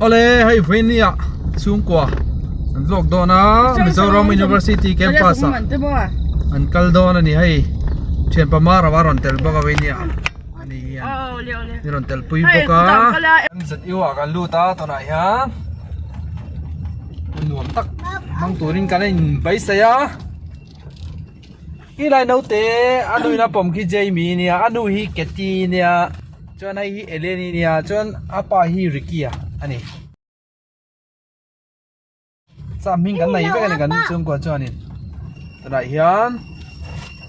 Awle hei Venia chhungkua an vlog dawn a Mizoram University campus ah an kal dawn a ni hei thianpa Mara a rawn tel bawk a Venia ani hian ni rawn tel pui bawk a MZU ah kan lut a tunah hian nuam tak hmang turin kan in beisei a Helai naute a nu in a pawm khi Jamie ania a nu hi Katy ania chuan hei hi Eleni ania chuan a pa hi Ricky a ani cham hming kan nei vek ani kan chhungkua chuanin tunah hian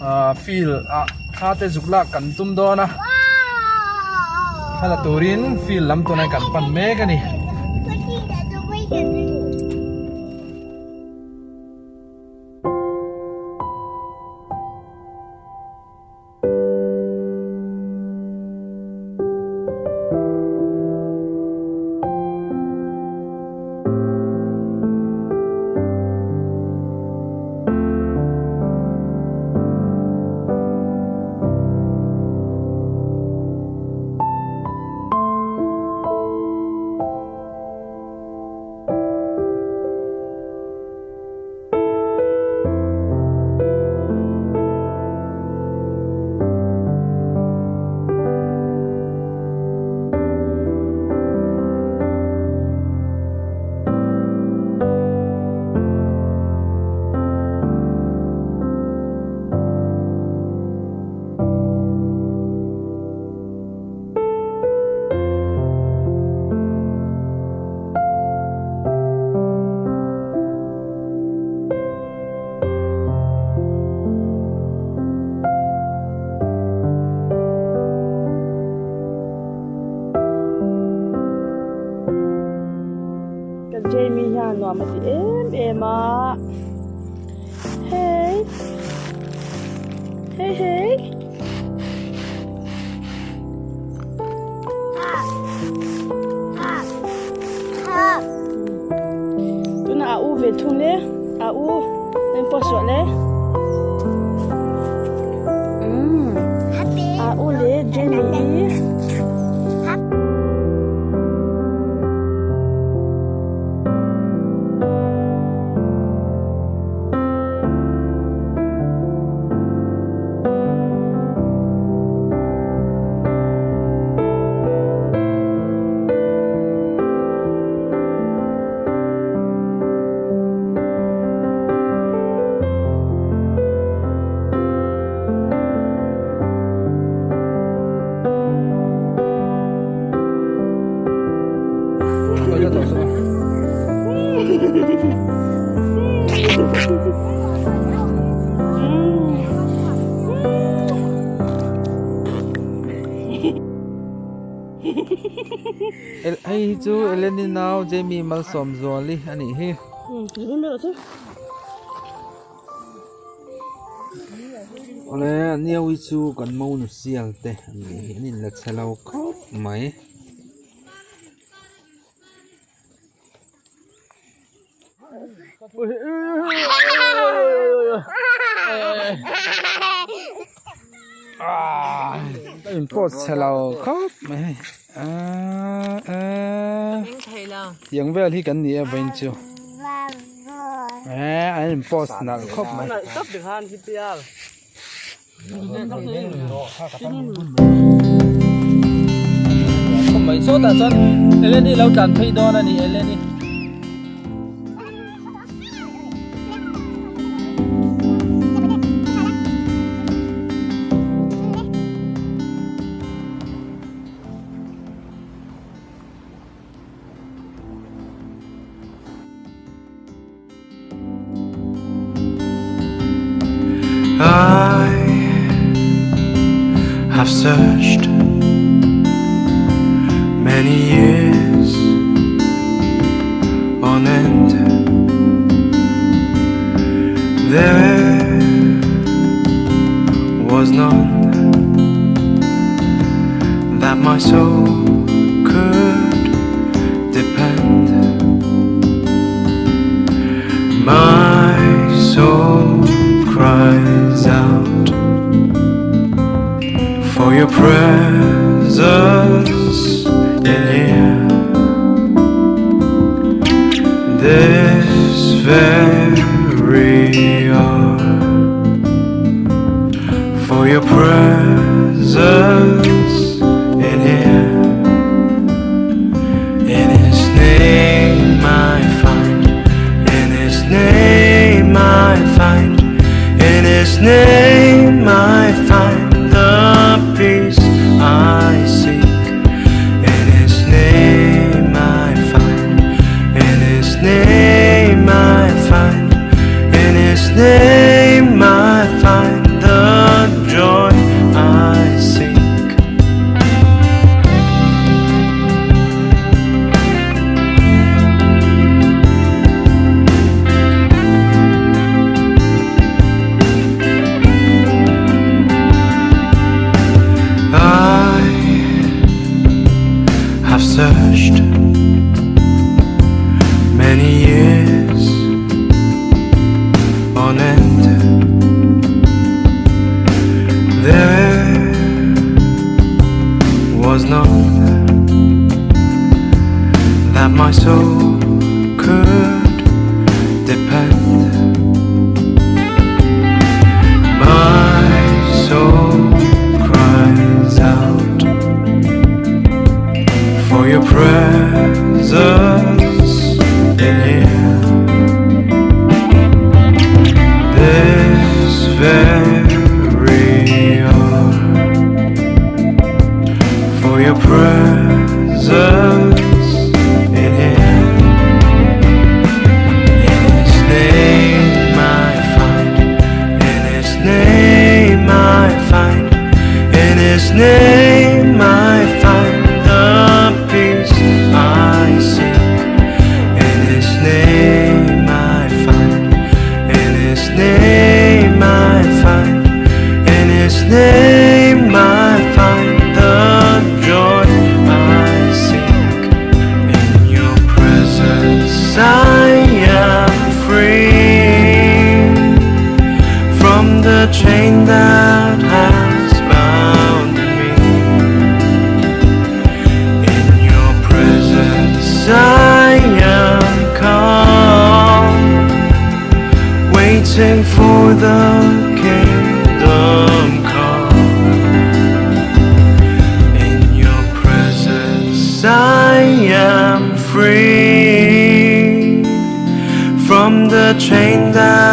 ah field ah thla te zuk lak kan tum dawn a thla la turin field lam tunah kan pan mek ani. Kan Jamie hian nuam a ti em em a hey hey hey. Tunah a u ve thung le a u in post rawh le a u le Jamie Hei hi chu Eleni nau Jamie Malsawmzuali a nih hi. Awle Niawi chu kan monu sial te an nih hi an inla chhe lo khawp mai. In post chhe lo khawp mai hei aaa aaa tiang vel hi kan ni e vawiin chu eee an in post nalh khawp mai. Mai sawtah chuan Eleni lo tlan phei dawn a ni Eleni. I have searched many years on end. There was none that my soul could depend. My soul cries out for your presence in here. very hour for your presence in here. In His name I find, in His name I find, in His name I find the peace I seek. In His name I find, in His name I find, in His name I find the joy I seek. I have searched many years on end. There was none that my soul could depend. My soul cries out for your presence in here. This very hour, for your presence in here. In His name I find, in His name I find, in His name I find the peace I seek. In His name I find, in His name I find, in His name I find the joy I seek. In your presence I am free from the chain that has bound me. In your presence I am calm, waiting for the kingdom come. In your presence I am free from the chain that